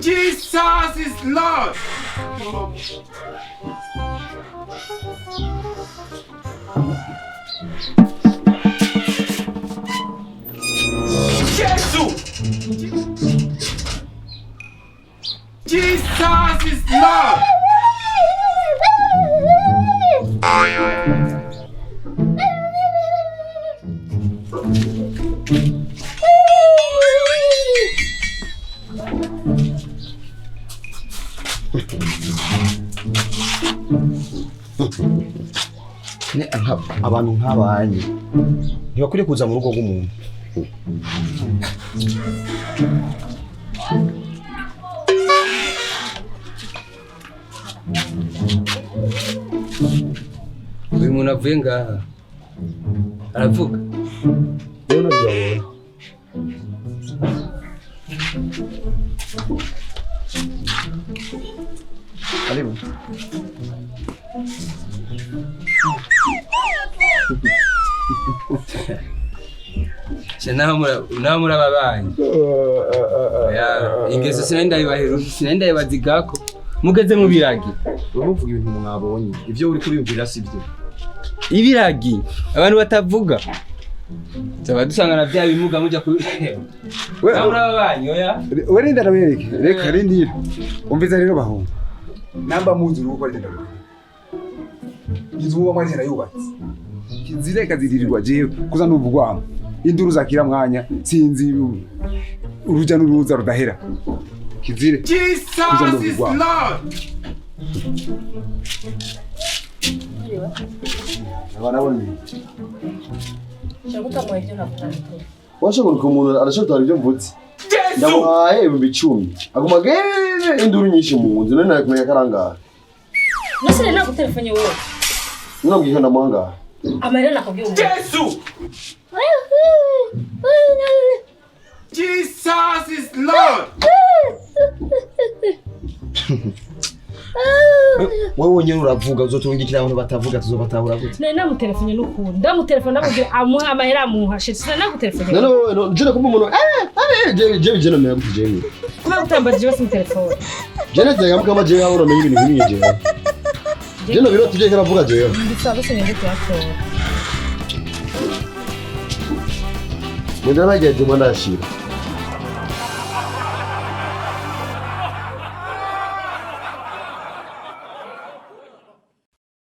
Jesus is Lord. Jesus! Jesus is Lord. Abantu nk'abanyu ntibakwiriye kuza mu rugo rw'umuntu. Uyu muntu avuye ngaha aravuga. Rero nabyabona. Karibu. Naho muri ababanyi ingeso sinari ndayibaheruka, sinari ndayibazigako mugeze mu biragi. Urumva ibintu mwabonye, ivyo uri kuriyumvira sivyo. Ibiragi abantu batavuga tuba dusanga na bya bimuga muja ku naho muri ababanyi oya. We rinda ndabereke, reka rindira. Umviza rero bahungu. Namba muzi urugo ari ndabereke. Inzu uwo mwari yubatse. Kizireka zidirirwa jewe kuza ndumva induru zakira mwanya sinzi uruja n'uruza rudahera. Kizire. Jesus is Lord. Washobora umuntu arashobora ibyo mvutse. Ndamuhaye 10,000. Aguma gere induru nyinshi mu nzu none nakumenya karangaha. Nose nagutelefone wewe. Nambwiye ko ndamuhangaha. Amarira nakubwiye umuntu. Jesus! Jesus is Lord. Wewe wenyine uravuga uzotungikira abantu batavuga tuzobatahura gute? Nari namutelefone n'ukuntu. Ndamutelefone ndamubwira amuha amahera amuha. Shit, sinari nagutelefone. No no no, jena kumva umuntu je je no gute je. Kubera gutambara je basi mutelefone. Je ne kama je yahora menye ibintu bimwe je. Je no biro tuje karavuga je. Ndisaba se ngende kuyatora. Mwenda bagiye juma ndashira.